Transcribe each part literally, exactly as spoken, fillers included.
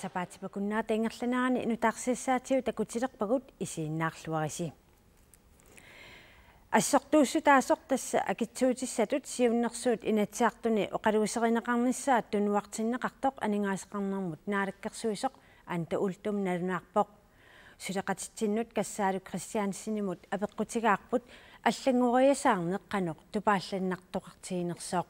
Sapaatip-akunnerata ingerlanerani nutaarsiassaatigut takutilerpagut, isiginnaarluarisi. Assortuussutaasoq, tassa akitsuutissatut siunnersuut Inatsisartuni oqaluuserineqarnissaat tunuartinneqartoq aningaasaqarnermut naalakkersuisoq Anda Uldum nalunaarpoq. Suleqatitsinnut Kassaalu Kristiansenimut apeqqutigaarput allanngoriasaarneq qanoq tupaallannartoqartiginersoq.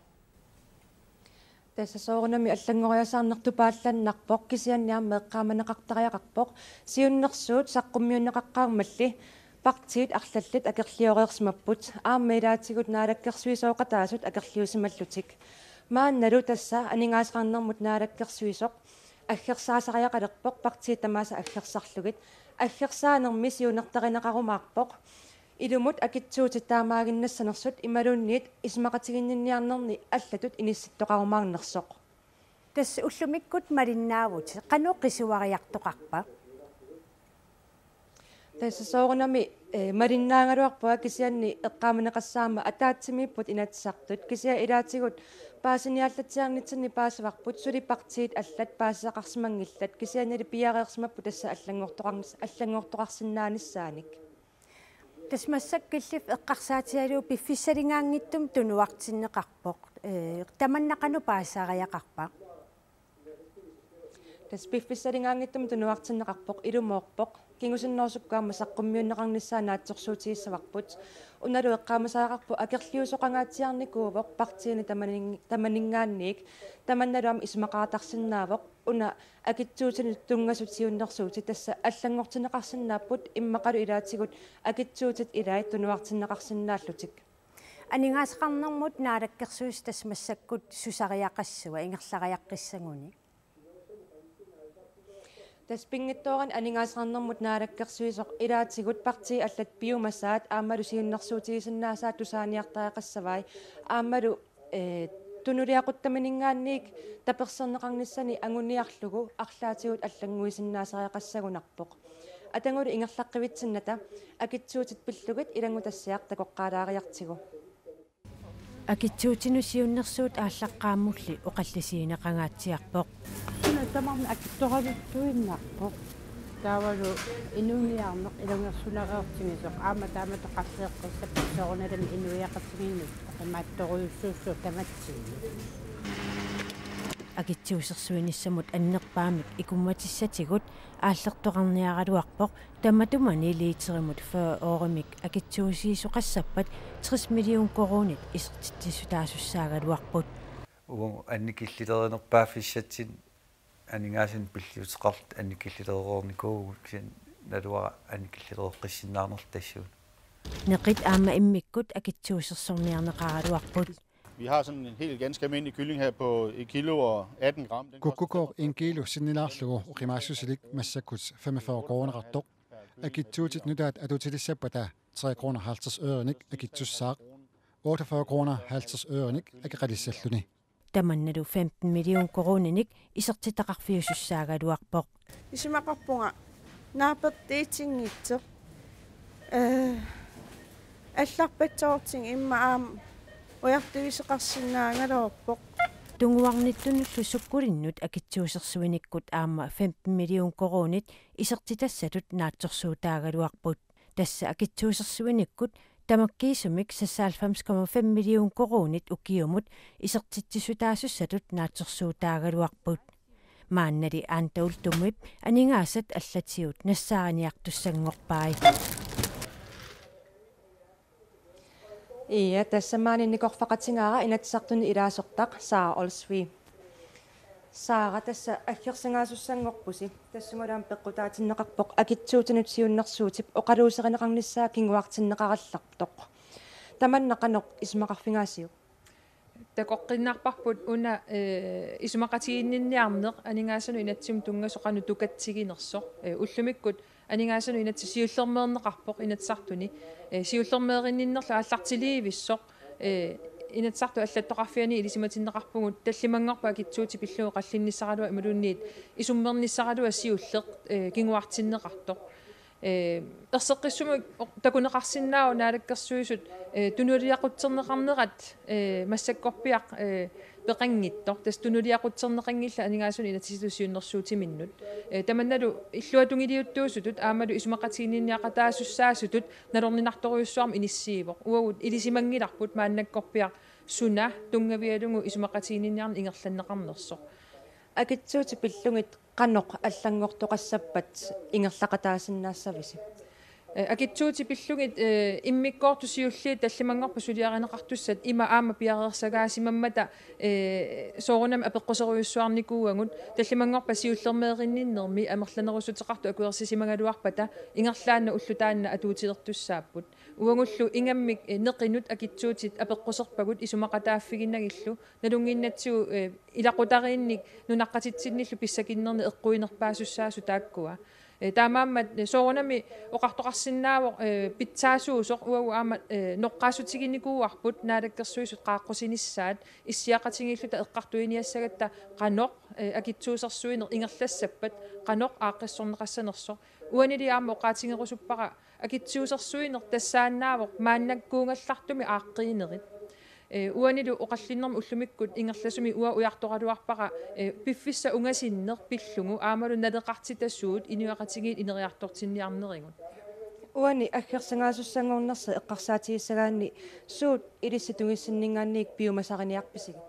Tassa soorunami allanngoriasaarneq tupaallannarpoq, kisianni aamma eqqaamaneqartariaqarpoq siunnersuut saqqummiunneqaqqaarmalli partiit arlallit akerlioreersimapput, aamma ilaatigut naalakkersuisooqataasut akerliusimallutik. Maannalu tassa aningaasaqarnermut naalakkersuisoq aggersaasariaqalerpoq partiit tamaasa aggersarlugit. Aggersaanermi siunertarineqarumaarpoq ilumut akitsuutit taamaaginnassanersut imaluunniit isumaqatiginninniarnerni allatut inissittoqarumaarnersoq. Tassa ullumikkut malinnaavutit, qanoq qisuariartoqarpa? Tassa soorunami, eh, malinnaagaluarpunga, kisianni eqqaamaneqassaaq aamma ataatsimiipput Inatsisartut, kisianni ilaatigut paasiniaallatsiarnitsinni paasivarput suli partiit allat paasisaqarsimanngillat, kisiannili piareersimapput tassa allanngortoqarnis-, allanngortoqarsinnaanissaanik. Tassa massakkut Killif eqqarsaatigalugu piffissaligaanngitsumik tunuartinneqarpoq. Ee, tamanna qanoq paasisariaqarpa? Tassa piffissaligaanngitsumik tunuartinneqarpoq ilumoorpoq. Kingusinnerusukkut aamma saqqummiunneqarnissaa naatsorsuutigissavarput. Unalu eqqaamasariaqarpoq akerliusoqangaatsiarnikuuvoq partiini tamanin-, tamaninngaanniit. Tamannalu aamma isumaqaratarsinnaavoq. Una akitsuutinut tunngasut siunnersuutit tassa allanngortinneqarsinnaapput immaqalu ilaatigut akitsuutit ilaat tunuartinneqarsinnaallutik. Aningaasaqarnermut naalakkersuisoq tassa massakkut susariaqassava ingerlariaqqissaguni? Tassa pinngitsoorani aningaasaqarnermut naalakkersuisoq ilaatigut partiit allat piumasaat aammalu siunnersuutigisinnaasaat tusaaniartariaqassavai, aammalu ee, tunuliaquttamininngaanniit taperserneqarnissani anguniarlugu arlaatigut allannguisinnaasariaqassagunarpoq. Atagulu ingerlaqqivitsinnata akitsuutit pillugit ilanngutassiaq takoqqaalaariartigu. Akitsuutinut siunnersuut aallaqqaammulli oqallisigineqangaatsiarpoq. Suna tamarmi akitsoraluttuinnarpoq. Taavalu inuuniarneq ilungersunarsiortigisoq aamma taamatut qalleeqqissapput soorunalimi inuiaqatigiinnut oqimaattorujussuussuup tamatsinnut. Akitsuusersuinissamut annerpaamik ikummatissatigut aallertoqarniaraluarpoq, tamatumani liiterimut fyrre eurimik akitsuusiisoqassappat tres million koruunit isertitsissutaasussaagaluarput. Uagut annikillilerinerpaaffissatsinnik aningaasanik pilliuteqarluta annikillilereernikuuvugut, kisianni naluara annikillilereqqissinnaarnerluta tassuuna. Neqit aamma immikkut akitsuusersorniarneqaraluarput. Vi har sådan en helt ganske almindelig kylling her på et kilo og atten gram. Den koster Kukkukooq en kilo sinnilaarlugu oqimaassusilik massakkut femogfyrre koruuneqartoq. Akitsuutit nutaat atuutilissappata tre kroner halvtreds ørenik akitsussaaq, otteogfyrre kroner halvtreds ørenik akeqalissalluni. Tamannalu femten million koruuninik isertitaqarfiusussaagaluarpoq. Isumaqarpunga naapertuutinngitsoq, ee, allarpassuartigut immaqa aamma ujartuisoqarsinnaagaluarpoq. Tunguarnittunullu sukkulinnut akitsuusersuinikkut aamma femten million koruunit isertitassatut naatsorsuutaagaluarput. Tassa akitsuusersuinikkut tamakkiisumik seksoghalvfems komma fem million koruunit ukiumut isertitsissutaasussatut naatsorsuutaagaluarput. Maannali Anda Uldumip aningaasat allatigut nassaariniartussanngorpai. Ia, tassa maani nikorfaqatigaara Inatsisartuni ilaasortaq Sara Olsvig. Sara, tassa aggersagaasussanngorpusi. Tassungalu aamma peqqutaatinneqarpoq akitsuutinut siunnersuutip oqaluuserineqarnissaa kinguartinneqarallartoq. Tamanna qanoq isumaqarfigaasiuk? Takoqqiinnarparput una, ee, isumaqatiginninniarneq aningaasanut inatsimut tunngasoq qanoq tukatsiginersoq. Ee, ullumikkut aningaasanut inatsit siullermeerneqarpoq Inatsisartuni. Ee, siullermeerinninnerlu aallartiliivissoq. Ee, Inatsisartut allattoqarfianni ilisimatinneqarpugut tallimanngorpat akitsuutit pillugu qallinnissaraluaq imaluunniit isummernissaraluaq siulleq, ee, kinguartinneqartoq. Ee, erseqqissumik oq-, takuneqarsinnaavoq Naalakkersuisut, ee, tunuliaqutserneqarnerat, ee, massakkorpiaq, ee, peqanngitsoq, tassa tunuliaqutserneqanngillat aningaasanut inatsisitut siunnersuutiminnut. Eh, tamannalu illuatungiliuttuusutut aammalu isumaqatiginninniaqataasussaasutut nalorninartorujussuarmik inissiivoq. Uagut ilisimanngilarput maannakkorpiaq suna tunngavigalugu isumaqatiginninniarneq ingerlanneqarnersoq. Akitsuutit pillugit qanoq allanngortoqassappat ingerlaqataasinnaassavisi? Eh, akitsuutit pillugit, eh, immikkoortut siulliit tallimanngorpat suliarineqartussat ima aamma piareersagaasimammata, eh, soorunami apeqquserujussuarnikuuagut, tallimanngorpat siullermeerinninnermi amerlanerussuteqartut akuersisimagaluarpata ingerlaannaq ulloq taanna atuutilertussaapput. Uagullu ingammik, eh, neqinut akitsuutit apeqquserpagut isumaqataaffiginagillu, nalunnginnatsigu, eh, ilaqutariinnik nunaqqatitsinnillu pissakinnernik eqquinerpaasussaasut taakkua. Eh, taamaammat, eh, soorunami oqartoqarsinnaavoq, eh, pitsaasuusoq uagut aamma, eh, noqqaassutiginikuuarput Naalakkersuisut qaaqqusinissaat issiaqatigiilluta eqqartuiniassagatta qanoq, eh, akitsuusersuineq ingerlassappat qanoq aaqqissorneqassanersoq. Uanili aamma oqaatigerusuppara akitsuusersuineq tassaannaavoq maannakkuugallartumik aaqqiinerit. Eh, uanilu oqallinnermi ullumikkut ingerlasumik uanga ujartoraluarpara, eh, piffissaq ungasinneq pillugu aammalu naleqartitasuut inuiaqatigiit ineriartortinniarnerigut. Uani aggersagaasussanngornersi eqqarsaatigissagaanni suut ilissi tungissinninngaanniit piumasariniarpisigit?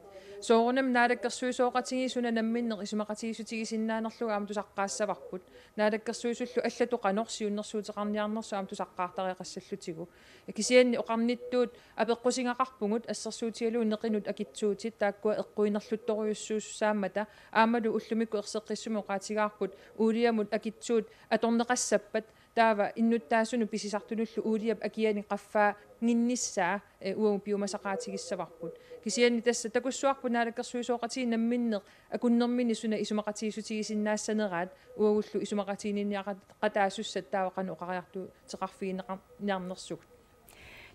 Soorunami naalakkersuisooqatigiit suna namminneq isumaqatigiissutigisinnaanerlugu aamma tusaqqaassavarput. Naalakkersuisullu allatut qanoq siunnersuuteqarniarnersoq aamma tusaqqaartariaqassallutigu. Kisianni oqarnittut apeqqusingaqarpugut assersuutigalugu neqinut akitsuutit taakkua eqquinerluttorujussuussaammata aammalu ullumikkut erseqqissumik oqaatigaarput uuliamut akitsuut atorneqassappat taava innuttaasunut pisisartunullu uuliap akiani qaffaannginnissaa, eh, uagut piumasaqaatigissavarput. Kisianni tassa takussuarput naalakkersuisooqatigiit namminneq akunnermini suna isumaqatigiissutigisinnaassaneraat uagullu isumaqatiginninniaqataasussat taava qanoq oqariartuuteqarfigineqarniarnersugut.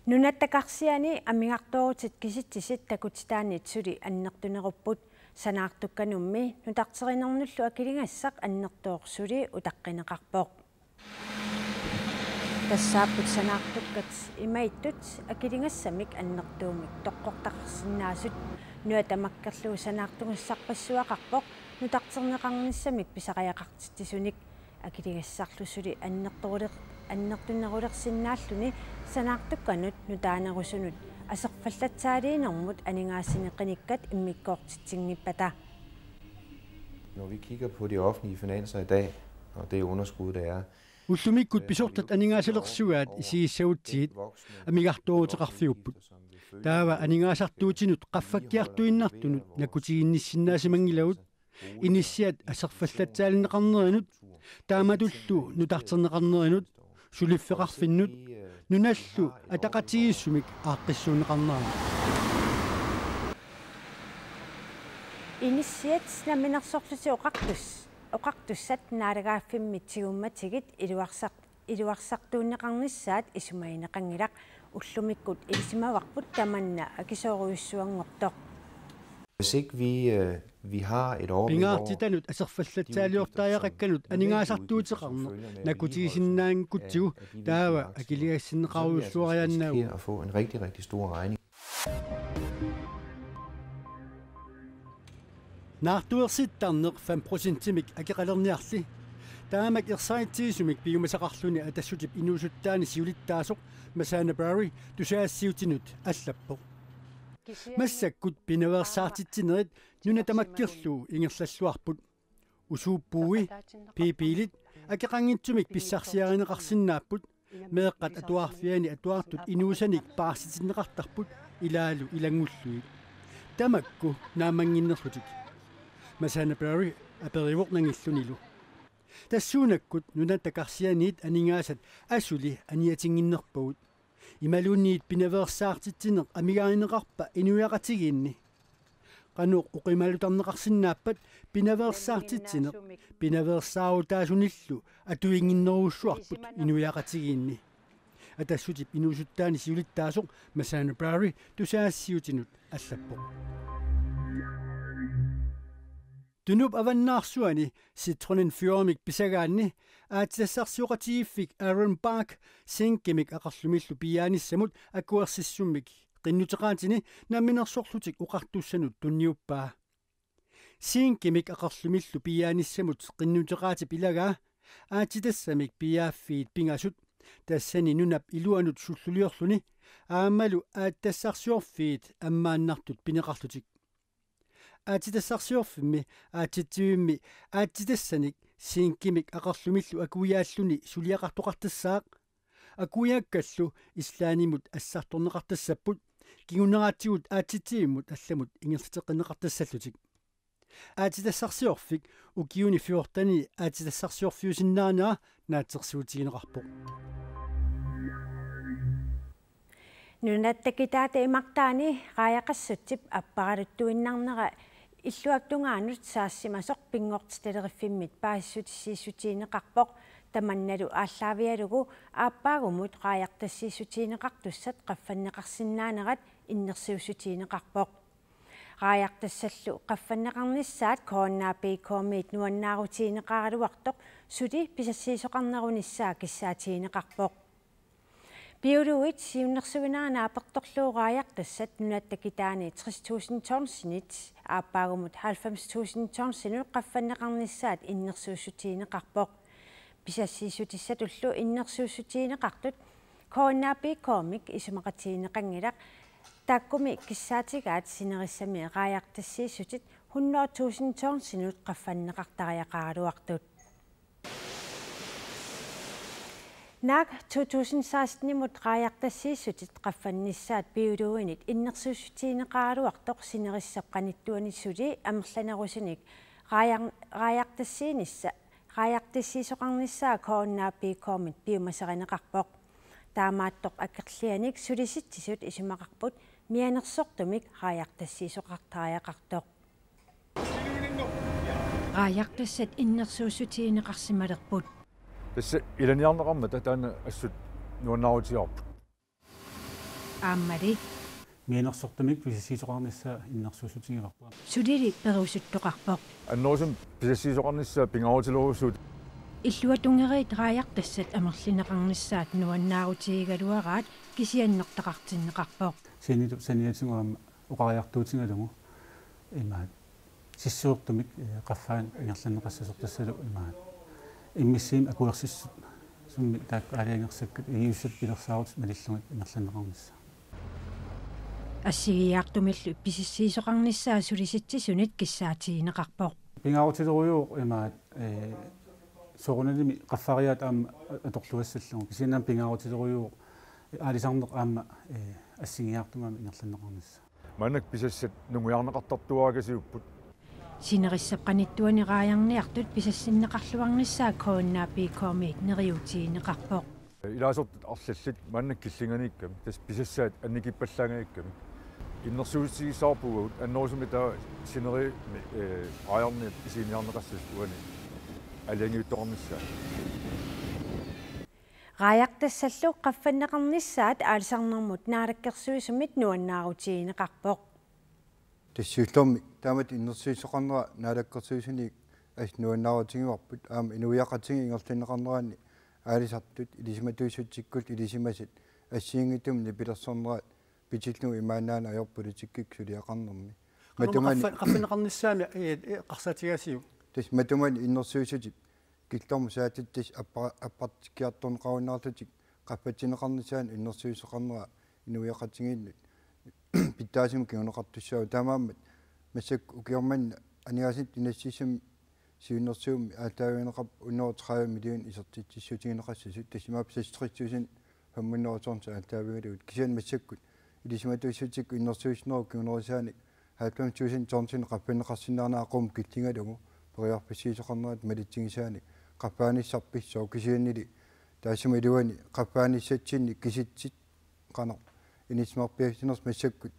Nunatta Karsiani amigartoorutit kisitsisit takutitaanit suli annertunerupput. Sanaartukkanummi nutarterinernullu akiligassaq annertooq suli utaqqineqarpoq. Tassaapput sanaartukkat imaattut akiligassamik annertuumik toqqortaqarsinnaasut. Nuna tamakkerlugu sanaartugassarpassuaqarpoq nutarterneqarnissamik pisariaqartitsisunik. Akiligassarlu suli annertoruler-, annertunerulersinnaalluni sanaartukkanut nutaanerusunut aserfallatsaaliinermut aningaasineqanikkat immikkoortitsinngippata. Når vi kigger på de offentlige finanser i dag, og det underskud, der er, Ullumikkut pisortat aningaasalersugaat isigissagutsigit amigartooruteqarfiupput. Taava aningaasartuutinut qaffakkiartuinnartunut nakkutiginnissinnaasimanngillat, inissiat aserfallatsaalineqarnerinut, taamatullu nutarterneqarnerinut, suliffeqarfinnut, nunallu ataqatigiissumik aaqqissuunneqarnerinut. Inissiat Namminersorlutik Oqartus-, Oqartussat naalagaaffimmi tigummatigit iluarsart-, iluarsartuunneqarnissaat isumagineqanngilaq, ullumikkut ilisimavarput tamanna akisoorujussuanngortoq. Hvis ikke vi, øh, vi har et overblik over Pingaartitanut aserfallatsaaliortariaqakkanut aningaasartuuteqarneq nakkutigisinnaanngikkutsigu taava akiligassinneqarujussuariaannaavugut. At få en rigtig, rigtig stor regning. Naartuersittarneq fem procentimik akeqalerniarli. Taamak ersaritsigisumik piumasaqarluni Atassutip inuusuttaani siulittaasoq Masana Barry tusagassiuutinut allappoq. Massakkut pinaveersaartitsinerit nuna tamakkerlugu ingerlalluarput. Usuup puui, p-piilit, akeqanngitsumik pissarsiarineqarsinnaapput, meeqqat atuarfianni atuartut inuusanik paarsitinneqartarput ilaalu ilanngullugit. Tamakku naammannginnerlutik. Masana Barry aperivoq nangillunilu. Tassuunakkut Nunatta Karsianiit aningaasat asuli aniatinnginnerpagut. Imaluunniit pinaveersaartitsineq amigaarineqarpa inuiaqatigiinni? Qanoq oqimalutarneqarsinnaappat pinaveersaartitsineq pinaveersaarutaasunillu atuinnginnerujussuarput inuiaqatigiinni? Atassutip inuusuttaani siulittaasoq Masana Barry tusagassiuutinut allappoq. Tunup avannaarsuani Citroën Fury'mik pisagaanni aatsitassarsioqatigiiffik Aaron Bak zinkimik aqerlumillu piiaanissamut akuersissummik qinnuteqaatini namminersorlutik oqartussanut tunniuppaa. Zinkimik aqerlumillu piiaanissamut qinnuteqaatip ilagaa aatsitassamik piiaaffiit pingasut, tassani nunap iluanut sulluliorluni aammalu aatsitassarsiorfiit ammaannartut pineqarlutik. Aatsitassarsiorfimmi aatsitsivimmi aatsitassanik zinkimik aqerlumillu akuiaalluni suliaqartoqartassaaq. Akuiakkallu Islandimut assartorneqartassapput, kinguneratigut aatsitsivimmut allamut ingerlateqqinneqartassallutik. Aatsitassarsiorfik ukiuni fjorteni aatsitassarsiorfiusinnaanera naatsorsuutigineqarpoq. Nunatta kitaata imartaani raajaqassatsip appariartuinnarnera illuap tungaanut saassimasoq Pinngortitaleriffimmi paasissutissiissutigineqarpoq. Tamannalu aallaavigalugu aappaagumut raajartassiissutigineqartussat qaffanneqarsinnaanerat innersuussutigineqarpoq. Raajartassallu qaffanneqarnissaat K N A P K-miit nuannaarutigineqaraluartoq suli pisassiisoqarnerunissaa kissaatigineqarpoq. Biologit siunnersuinermi naapertorlugu raajartassat nunatta kitaani tres tusind tonsinit aappaagumut halvfems tusind tonsinut qaffanneqarnissaat innersuussutigineqarpoq. Pisassiissutissatullu innersuussutigineqartut K N A P K-mik isumaqatigineqanngilaq, taakkumi kissaatigaat sinerissami raajartassiissutit hundrede tusind tonsinut qaffanneqartariaqaraluartut. Naak to tusind sekstenimut raajartassiissutit qaffannissaat biologinit innersuussutigineqaraluartoq sinerissap qanittuani suli amerlanerusunik raajar-, raajartassiinissa-, raajartassiisoqarnissaa K N A P K-mit piumasarineqarpoq. Taamaattoq akerlianik sulisitsisut isumaqarput mianersortumik raajartassiisoqartariaqartoq. Raajartassat innersuussutigineqarsimalerput. Tassa ilaniarneqarmata taanna assut nuannaarutigaarput. Aammali. Mianersortumik pisassiisoqarnissaa innersuussutigivarput. Sulili perusuttoqarpoq. Annerusumik pisassiisoqarnissaa pingaarutilerujussuuvoq. Illuatungeriit raajartassat amerlineqarnissaat nuannaarutigigaluaraat kisiannertaqartinneqarpoq. Sanilu-, saniatigut aamma oqariartuutigalugu imaat sissuertumik, eh, qaffaanik ingerlanneqassasoq tassalu imaat immissimmik akuersissut summik taakku aalajangersakkat ingiussat pilersaarutit malillugit ingerlanneqarnissaa. Assigiiaartumillu pisassiisoqarnissaa sulisitsisuniit kissaatigineqarpoq. Pingaarutilerujuuvoq imaat, eh, soorunalimi qaffariaat aamma atorluassallugu. Kisianni aamma pingaarutilerujuuvoq aalisarneq aamma, eh, assigiiaartumik aamma ingerlanneqarnissaa. Maannakkut pisassat nungujaarneqartartuarakasiupput. Sinerissap qanittuani raajarniartut pisassinneqarluarnissaat K N A P K-miit neriuutigineqarpoq. Ilaasortat arlallit maannakkut killinganiikkamik, tassa pisassaat annikippallaangajakkami. Innersuussutigissavarput uagut annerusumik taava sinerissami, eh, raajarniat isiginniarneqassasut uani aalajangiuttoqarnissaat. Raajartassallu qaffanneqarnissaat aalisarnermut naalakkersuisumit nuannaarutigineqarpoq. Tassa siullermik taamatut innersuussisoqarnera naalakkersuisuniit assut nuannaarutigivarput, aamma inuiaqatigiit ingerlanneqarneranni aalisartut ilisimatuussutsikkullu ilisimasat assigiinngitsumik nipilersornerat pitillugu imaannaanngilaq ajorpoq politikkikkut suliaqarnermi. Qanoq Matumani qaffan-, qaffanneqarnissaanut, eh, eh, eqqarsaatigaasiuk? Tassa matumani innersuussutip killormut saatittas appa-, appartikkiartorneqarunnaarlutik qaffatsinneqarnissaanut innersuussisoqarnera inuiaqatigiinnut pitsaasumik kinguneqartussaavoq. Taamaammat massakkut ukioq manna aningaasanut inassissamut siunnersuummi aallaavigineqarpoq hundrede tredive million isertitsissutigineqassasut, tassa imaappoq seksogtres tusind femhundrede tonsit aallaavigalugit. Kisianni massakkut ilisimatuussutsikkut innersuussinerup kingunerisaanik halvfems tusind tonsinik qaffanneqarsinnaanera qummut killingalugu periarfissiisoqarnerata malitsigisaanik qaffaanissaq pissooq, kisiannili taassuma iluani qaffaanissatsinni kisitsit qanoq inissisimaffiginersut massakkut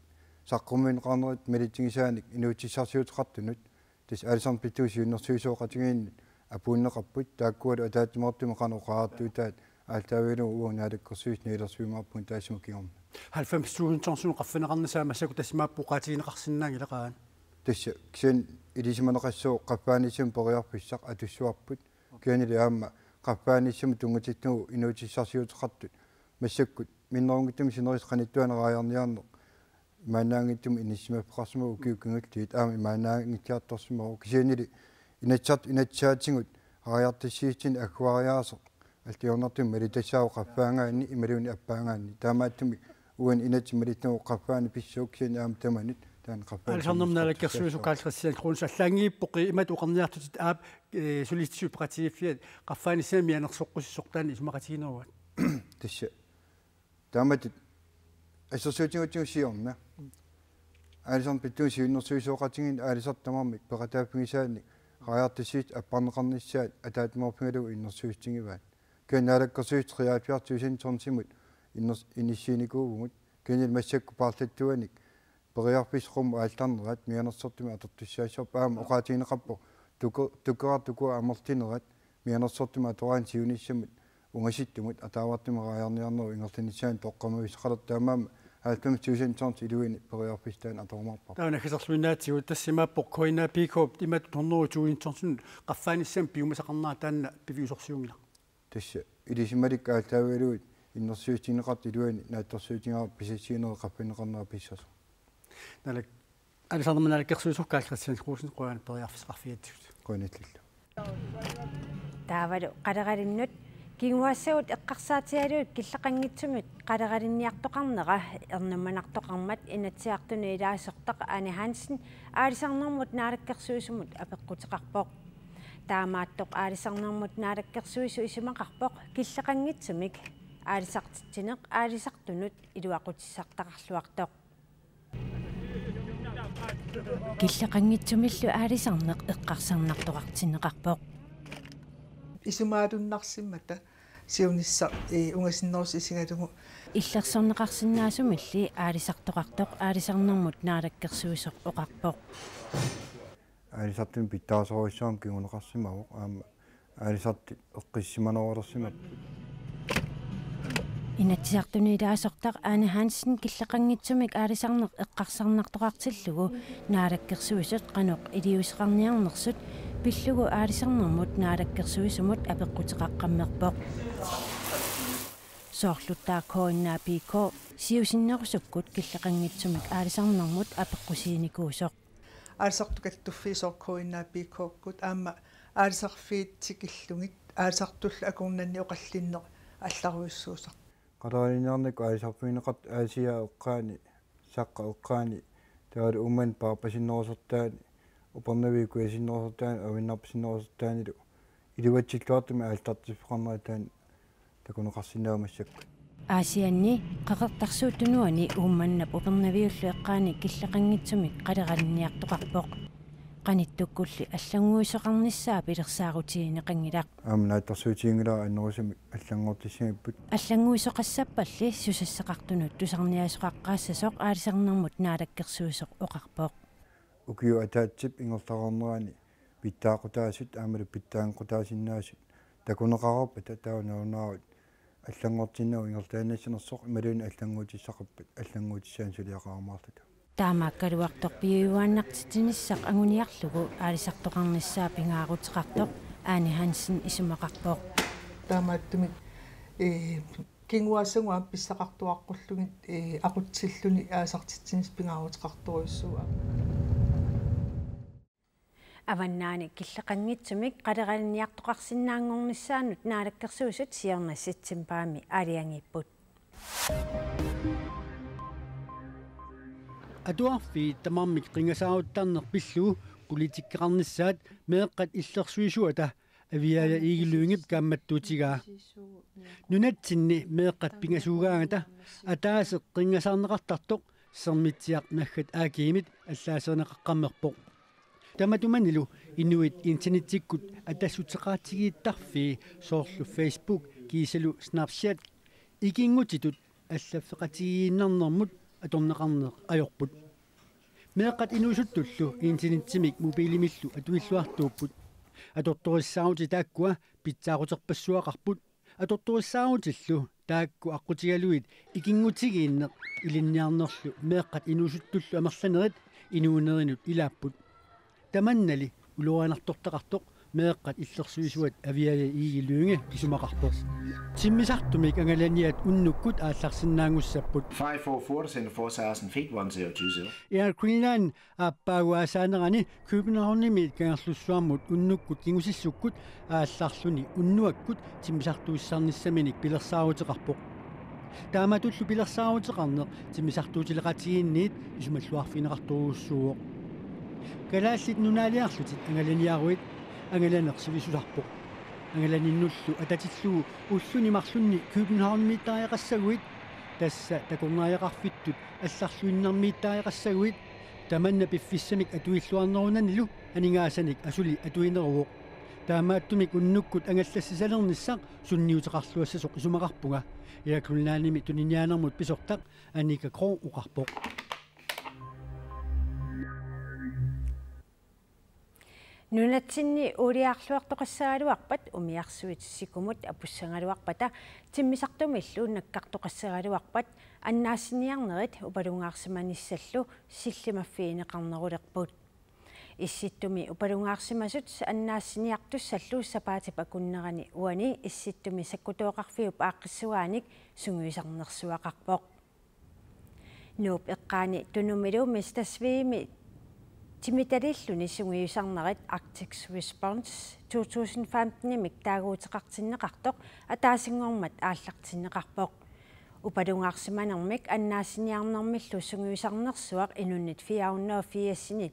saqqummiunneqarnerat malitsigisaanik inuutissarsiuteqartunut, tassa aalisarnermut pillugu siunnersuisoqatigiinnut apuunneqarput, taakkualu ataatsimoortumik qanoq oqariartuutaat aallaavigalugu uagut naalakkersuisut niulersuimaarpugut taassuma kingorna. Halvfems tusind tonsinut qaffanneqarnissaa massakkut tassa imaappoq oqaatigineqarsinnaanngilaq aana. Tassa kisianni ilisimaneqassaaq qaffaanissami periarfissaq atussavarput, kisiannili aamma qaffaanissamut tunngatillugu inuutissarsiuteqartut massakkut minnerunngitsumik sinerissap qanittuani raajarniarneq Imaannaanngitsumik inissisimaffeqarsimavoq ukiut kingulliit, aamma imaannaanngitsiartorsimavoq, kisiannili Inatsisart-, Inatsisartuni aajartorsiussatsinnik agguariaaseq alliornartumik malitassaavoq qaffaangaanni imaluunniit appaangaanni. Taamaattumik uani inatsit malittuuvoq qaffaanni pissuup, kisianni aamma tamanut taanna qaffaanni. Aalisarnermut naalakkersuisoq Karl-Kristian Kruse allaanngippoq imatut oqarniartutit aap, eh, Socialistisk Peqatigiiffiat qaffaanissamik mianersoqqussissortaani isumaqatigineruat. Tassa. Taamatut assersuutigigutsigu siorna. Aalisarnermut pittuunik siunnersuisoqatigiinneq aalisartut tamarmik peqataaffigisaannik aajartorsiussat apparneqarnissaat ataatsimoorfigalugu innersuussutigivaat. Kisianni naalakkersuisut treoghalvfjerds tusind tonsimut inners-, inissiinikuuvugut. Kisianni massakkut paarlattuanik periarfissat qummut aallarnerat mianersortumik atortussaassavarput, aamma oqaatigineqarpoq tuku-, tukeqartut ukua amerlinerat mianersortumik atoraanni siunissamut ungasissummut ataavartumik raajarniarnerup ingerlanissaanut toqqammaviussaqalertoq, taamaammat halvfems tusind tons iluini periarfissaq taanna atorumaarparput. Taava naggaserluinnaatsigut, tassa imaappoq K N A P K-p imatut hundrede tusind tonsinut qaffaanissamik piumasaqarnera taanna piviusorsiunngilaq. Tassa ilisimalikka aallaavigalugit innersuussutigineqartut iluanni naatsorsuutigaara pisassiinerit qaffanneqarnera pissasoq. Naalak-, aalisarnermut naalakkersuisoq Karl-Kristian Kruse, qujanaq periarfissaqarfigigatsigut. Qujanarlu. Taavalu qaleralinnut kinguaassagut eqqarsaatigalugit killeqanngitsumik qaleralinniartoqarnera ernumanartoqarmat Inatsisartuni ilaasortaq Ane Hansen aalisarnermut naalakkersuisumut apeqquteqarpoq. Taamaattoq aalisarnermut naalakkersuisoq isumaqarpoq killeqanngitsumik aalisartitsineq aalisartunut iluaqutissartaqarluartoq. Killeqanngitsumillu aalisarneq eqqarsarnartoqartinneqarpoq. Isumaalunnarsimmata siunissaq, ee, ungasinnerusoq isigalugu. Illersorneqarsinnaasumilli aalisartoqartoq aalisarnermut naalakkersuisoq oqarpoq. Aalisartuni pitsaasorujussuarmik kinguneqarsimavoq, aamma aalisartut eqqissisimanngorsimavoq. Inatsisartuni ilaasortaq Ane Hansen killeqanngitsumik aalisarneq eqqarsarnartoqartillugu naalakkersuisut qanoq iliuuseqarniarnersut pillugu aalisarnermut naalakkersuisumut apeqquteqaqqammerpoq. Soorluttaaq K N A P K siusinnerusukkut killeqanngitsumik aalisarnermut apeqqusiinikuusoq. Aalisartut kattuffii sooq K N A P K-kkut aamma aalisarfiit tikillugit aalisartullu akornanni oqallinneq allarujussuusarpoq. Qaleralinniarneq aalisarfigineqartut Aasiaat eqqaani, Saqqaq eqqaani, taavalu Uummannap paarpasinnerusortaani, Upernaviup kujasinnerusortaani, avinnarpasinnerusortaanilu iluatsilluartumik aallartiffeqarnerat taanna takuneqarsinnaasoq massakkut. Aasianni, Qeqertarsuup Tunuani Uummannap Upernaviullu eqqaani killeqanngitsumik qaleralinniartoqarpoq. Qanittukkulli allannguisoqarnissaa pilersaarutigineqanngilaq. Aamma naatsorsuutiginngilara annerusumik allanngortissagipput. Allannguisoqassappalli susassaqartunut tusarniaasoqaqqaassasoq aalisarnermut naalakkersuisoq oqarpoq. Ukiup ataatsip ingerlareernerani pitsaaqutaasut aammalu pitsaannequtaasinnaasut takuneqareerpata taava nalunaarut allanngortinnagu ingerlaannassanersoq imaluunniit allannguutissaqarpat allannguutissaanik suliaqarumaarluta. Taamaakkaluartoq piujuaannartitsinissaq anguniarlugu aalisartoqarnissaa pingaaruteqartoq Ane Hansen isumaqarpoq. Taamaattumik, ee, kinguaassagut aamma pissaqartuaqqullugit, ee, aqutsilluni aalisartitsinissaq pingaaruteqartorujussuuvoq. Avannaani killeqanngitsumik qaleralinniartoqarsinnaanngornissaanut naalakkersuisut siorna septembarimi aalajangiipput. Atuarfiit tamarmik qingasaaruttarneq pillugu politikkeqarnissaat meeqqat illersuisuata Aviaja Egede Lyngep kaammattuutigaa. Nunatsinni meeqqat pingasuugaangata ataaseq qinngasaarneqartartoq Sermitsiaq naggat A G-mit allaaserineqaqqammerpoq. Tamatumanilu inuit internetsikkut atassuteqaatigiittarfii soorlu Facebook kiisalu Snapchat ikinngutitut allaffeqatigiinnarnermut atorneqarneq ajorput. Meeqqat inuusuttullu internetsimik mobilimillu atuilluartuupput. Atortorissaarutit taakkua pitsaaquterpassuaqarput. Atortorissaarutillu taakku aqqutigalugit ikinngutigiinneq ilinniarnerlu meeqqat inuusuttullu amerlanerit inuunerinut ilaapput. Tamannali ulorianartortaqartoq Meeqqat illersuisuat Aviaja Egede Lynge isumaqarpoq. Timmisartumik angalaniat unnukkut aallarsinnaanngussapput. Five four four to send four thousand feet, one zero two zero. Air Greenland aappaagu aasaanerani Københavnimiit Kangerlussuarmut unnukkut kingusissukkut aallarluni unnuakkut timmisartuussisarnissaminik pilersaaruteqarpoq. Taamatullu pilersaaruteqarneq timmisartuutileqatigiinniit isumalluarfigineqartorujussuuvoq. Kalaallit Nunaaliarlutit angalaniaruit angalaneq sivisusarpoq. Angalaninnullu atatillugu ulluni marlunni Københavnimiittariaqassaguit, tassa takornariaqarfittut allarluinnarmiittariaqassaguit, tamanna piffissamik atuilluarnerunanilu aningaasanik asuli atuineruvoq. Taamaattumik unnukkut angallassisalernissaq sunniuteqarluassasoq isumaqarpunga, Air Greenlandimi tuniniaanermut pisortaq Annika Krog oqarpoq. Nunatsinni uuliarluartoqassagaluarpat umiarsuit sikumut apussagaluarpata timmisartumillu nakkartoqassagaluarpat annaassiniarnerit upalungaarsimanissallu sillimaffigineqarnerulerput. Issittumi upalungaarsimasut annaassiniartussallu sapaatip akunnerani uani Issittumi sakkutooqarfiup aaqqissugaanik sungiusarnersuaqarpoq. Nuup eqqaani Tunumilu Mister Svimi timitaliilluni sungiusarnerit Arctic Response to tusind femten-imik taaguuteqartinneqartoq ataasinngormat aallartinneqarpoq. Upalungaarsimanermik annaassiniarnermillu sungiusarnersuaq inunnit fire hundrede og firs-init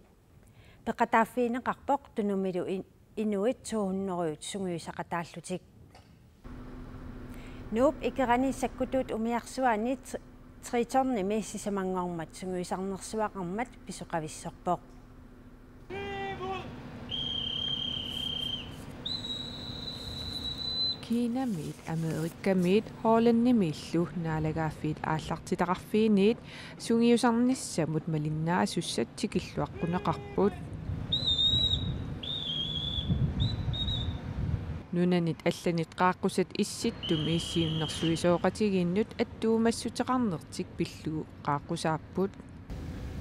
peqataaffigineqarpoq Tunumilu in-, inuit to hundrede sungiusaqataallutik. Nuup ikerani sakkutuut umiarsuaanni Tri-, Tritonimi sisamanngormat sungiusarnersuaqarmat pisoqavissorpoq. Kinamiit, Amerikamiit, Hollandimiillu naalagaaffiit aallartitaqarfiinniit sungiusarnissamut malinnaasussat tikilluaqquneqarput. Nunanit allanit qaaqqusat Issittumi siunnersuisooqatigiinnut attuumassuteqarnertik pillugu qaaqqusaapput.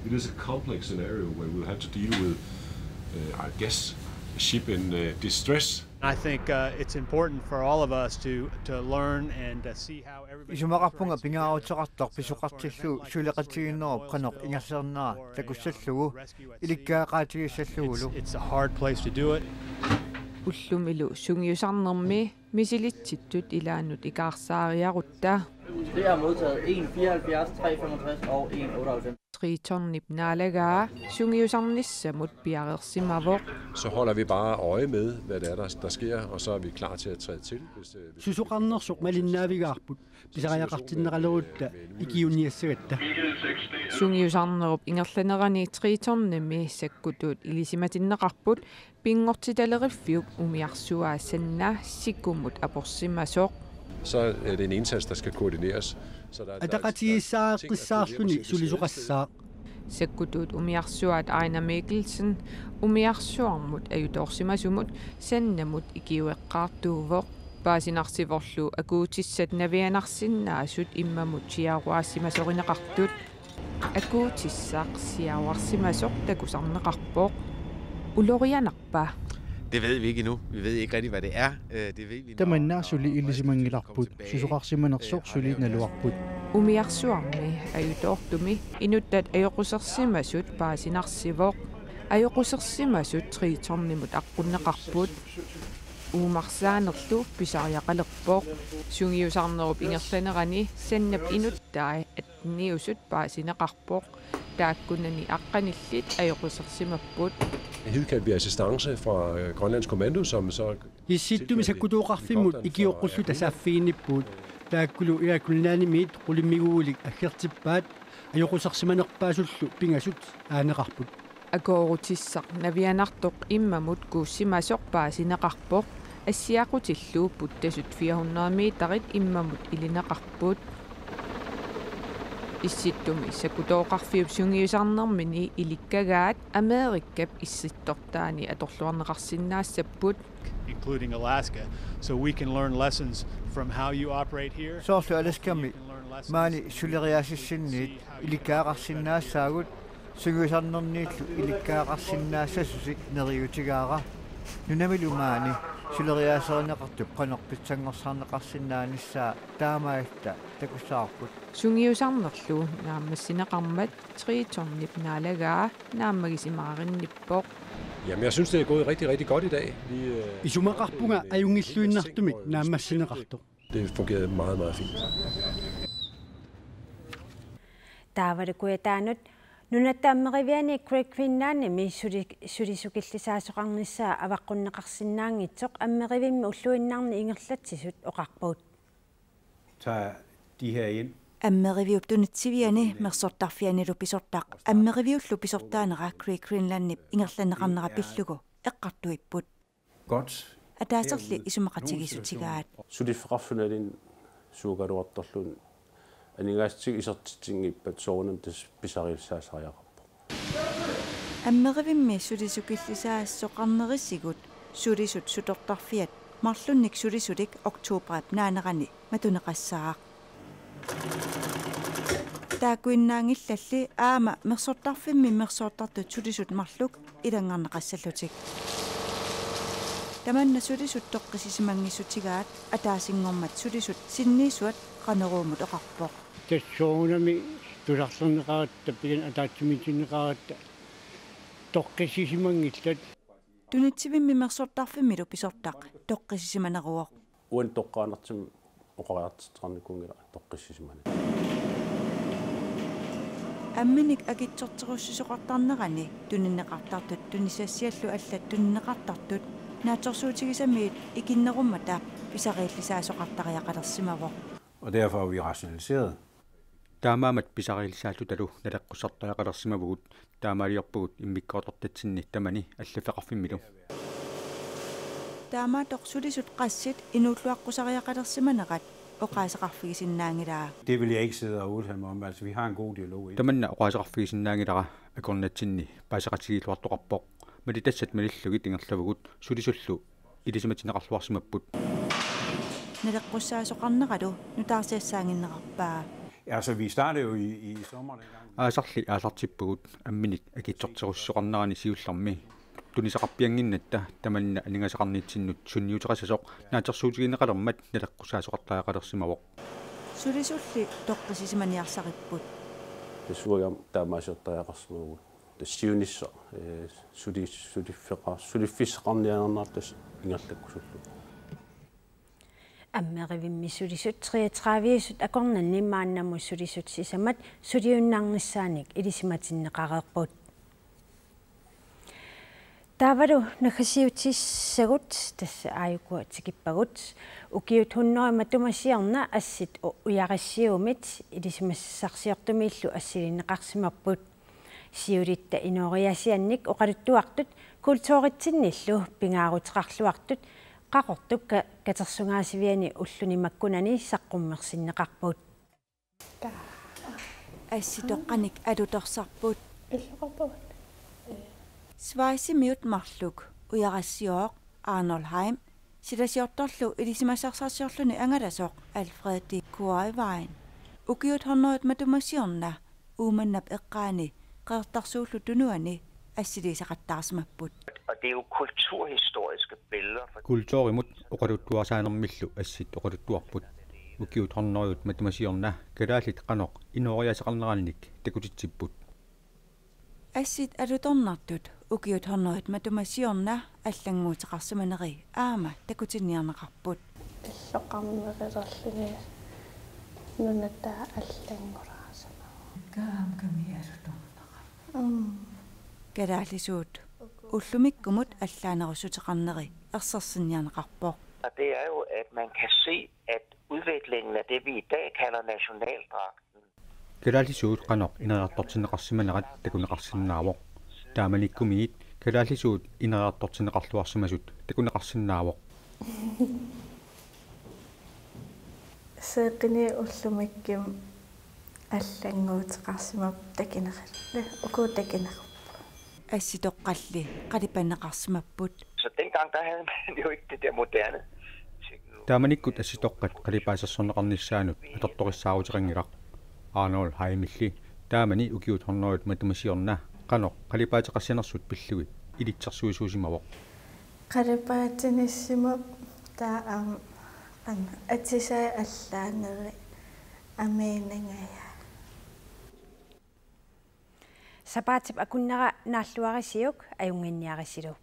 It is a complex scenario where we'll have to deal with, uh, I guess, a ship in, uh, distress. I think, uh, it's important for all of us to, to learn and, uh, see how everybody... Isumaqarpunga pingaaruteqartoq pisoqartillugu suleqatigiinnerup qanoq ingerlanera takussallugu, ilikkagaqaatigissallugulu. It's, it's a hard place to do it. Ullumilu sungiusarnermi misilitsittut ilaannut ikaarsaariarutta. Det har modtaget en fireoghalvfjerds, tre femogtres og en otteoghalvfems. Tritonip naalagaa sungiusarnissamut piareersimavoq. Så holder vi bare øje med, hvad det er, der, der sker, og så er vi klar til at træde til, hvis, øh, hvis... Susoqarnersoq malinnaavigaarput, pisariaqartinneqalerutta ikiuiniassagatta. Sungiusarnerup ingerlanerani Tritonimi sakkutuut ilisimatinneqarput, pinngortitaleriffiup umiarsuaa Sanna sikumut aporsimasoq. Så er det en indsats, der skal koordineres. Så der, der, der er ting, der koordineres forskellige steder. Ataqatigiissaaqqissaarluni sulisoqassaaq. Sakkutuut umiarsuaat Ejnar Mikkelsen umiarsuarmut ajutoorsimasumut Sannamut ikiueqqaartuuvoq. Paasinarsivorlu akuutissat navianarsinnaasut immamut siaruarsimasorineqartut. Akuutissaq siaruarsimasoq takusarneqarpoq. Ulorianarpa? Det ved vi ikke endnu. Vi ved ikke rigtig, hvad det er. Øh, det ved vi, når... Tamanna suli ilisimanngilarput. Susoqarsimanersoq suli naluarput. Umiarsuarmi ajutoortumi inuttat ajoqusersimasut paasinarsivoq. Ajoqusersimasut Tritonimut aqqunneqarput. Uumarsaanerlu pisariaqalerpoq. Sungiusarnerup ingerlanerani Sannap inuttai atteniusut paasineqarpoq. Taakkunani aqqanillit ajoqusersimapput. Hidkaldte vi assistance fra, øh, Grønlands Kommando, som så... Issittumi sakkutooqarfimmut ikioqqulluta saaffiginnippugut. Taakkulu Air Greenlandimiit qulimmiguulik aggertippaat, ajoqusersimanerpaasullu pingasut aaneqarput. Akoorutissaq navianartoq immamut kuussimasoq paasineqarpoq, assiaqutillu puttasut fire hundrede meterit immamut ilineqarput. Issittumi sakkutooqarfiup sungiusarnermini ilikkagaat Amerikap issittortaani atorluarneqarsinnaassapput. Including Alaska, so we can learn lessons from how you operate here. Soorlu Alaskami maani suleriaasissinniit ilikkagaqarsinnaassaagut, sungiusarnerniillu ilikkagaqarsinnaassasusi neriuutigaara. Nunamilu maani suleriaaserineqartup qanoq pitsanngorsarneqarsinnaanissaa taamaallaat takussavarput. Sungiusarnerlu naammassineqarmat Tritonip naalagaa naammagisimaaginnippoq. Jamen, jeg synes, det er gået rigtig, rigtig godt i dag. Vi, øh, Isumaqarpunga ajunngilluinnartumik naammassineqartoq. Det fungerede meget, meget fint. Taavalu Kujataanut nunatta ammeriviani Great Greenlandimi suli-, sulisukillisaasoqarnissaa avaqqunneqarsinnaanngitsoq ammerivimmi ulluinnarni ingerlatsisut oqarput. Tager de her ind. Ammeriviup tunitsiviani mersortarfianilu pisortaq ammeriviullu pisortaanera Great Greenlandip ingerlanneqarnera pillugu eqqartuipput. Godt. Ataaserli isumaqatigiissutigaat. Suliffeqarfinnut suugaluartarlugu aningaasatigut isertitsinngippat soorunami tassa pisariillisaasariaqarpoq. Ammerivimmi sulisukillisaasoqarnerisigut sulisut sutortarfiat marlunnik sulisulik oktoberip naanerani matuneqassaaq. Taakkuinnaanngillalli aamma mersortarfimmi mersortartut sulisut marluk ilanngarneqassallutik. Tamanna sulisut toqqissisimanngissutigaat ataasinngormat sulisut sinniisuat Qanorooq-mut oqarpoq. Tassa soorunami tusarlerneqaratta, pian ataatsimiitinneqaratta toqqissisimanngillat. Tunitsivimmi mersortarfimmilu pisortaq toqqissisimaneruvoq. Uani toqqaannartumik oqariartortinneqarnikuunngilaq toqqissisimaneq. Amminik akitsorterussisoqartarnerani tunineqartartut tunisassiallu allat tunineqartartut naatsorsuutigisamiit ikinnerummata pisariillisaasoqartariaqalersimavoq. Og derfor har vi rationaliseret. Taamaammat pisariillisaallutalu naleqqussartariaqalersimavugut, taamaaliorpugut immikkoortortatsinni tamani allaffeqarfimmilu. Taamaattoq sulisut qassit inuulluaqqusariaqalersimanerat oqaaseqarfigisinnaanngilaa. Det vil jeg ikke sidde og udtale mig om. Altså, vi har en god dialog. Tamanna oqaaseqarfigisinnaanngilara, akornatsinni paaseqatigiilluartoqarpoq. Malitassat malillugit ingerlavugut sulisullu ilisimatinneqarluarsimapput. Naleqqussaasoqarneralu nutaarsiassaannginnerarpaa. Altså, vi startede jo i, i sommer dengang. Aasarli aallartippugut amminik akitsorterussisoqarnerani siullermi. Tunisaqarpiannginnatta tamanna aningaasaqarnitsinnut sunniuteqassasoq naatsorsuutigineqalermat naleqqussaasoqartariaqalersimavoq. Sulisulli toqqissisimaniarsaripput. Tassa uagut taamaasiortariaqarsimavugut. Tassa siunissaq, eh, suli-, suliffeqa-, suliffissaqarnianernerat tassa ingerlakkusullugu. Ammerivimmi sulisut treogtredive-sut akornanni maannamut sulisut sisamat suliuinnarnissaanik ilisimatinneqareerput. Taavalu naggasiutissagut tassa aajukua tikippagut. Ukiut hundrede matuma siorna assit u-, ujarassiuumit ilisimasassarsiortumiillu assilinneqarsimapput. Siulitta inooriaasiannik oqaluttuartut kulturitsinnillu pingaaruteqarluartut Qaqortup ka-, katersugaasiviani ulluni makkunani saqqummersinneqarput. Assitoqqanik alutorsarput. Illoqarpugut. Schweizimiut marluk ujarassiooq Arnold Heim, silasiortorlu ilisimasassarsiorluni angalasoq Alfred de Kuaiwein. Ukiut hundredet matuma siorna Uummannap eqqaani Qeqertarsuullu Tunuani assiliisaqattaarsimapput. Og det er jo kulturhistoriske billeder for Kulturimut oqaluttuarisaanermillu assit oqaluttuarput. Ukiut hundredet matuma siorna kalaallit qanoq inooriaaseqarnerannik takutitsipput. Assit alutornartut ukiut hundredet matuma siorna allannguuteqarsimaneri aamma takutinniarneqarput. Illoqarnerulerluni nunatta allanngulaarsimavoq. Kaamkami alutornaqarpoq. Mm. Kalaallisuut ullumikkumut allaanerussuteqarneri ersersinniarneqarpoq. Og det er jo, at man kan se, at udviklingen af det, vi i dag kalder nationaldragten, Kalaallisuut qanoq ineriartortinneqarsimanerat takuneqarsinnaavoq. Taamanikkumiit kalaallisuut ineriartortinneqarluarsimasut takuneqarsinnaavoq. Seeqqani ullumikkut allannguuteqarsimapput takineqarluni. Uku takineqarput. Assitoqqalli qalipanneqarsimapput. Så dengang, der havde man jo ikke det der moderne teknologi. Taamanikkut assitoqqat qalipaasersorneqarnissaannut atortorissaaruteqanngilaq. Arnold Heimilli taamani ukiut hundredet matuma siorna qanoq qalipaateqassanersut pillugit ilitsersuisuusimavoq. Qalipaatinissumik taava aamma atisai allaaneri amiinangajak. Sapaatip akunnera naalluarisiuk ajunnginniarisilu.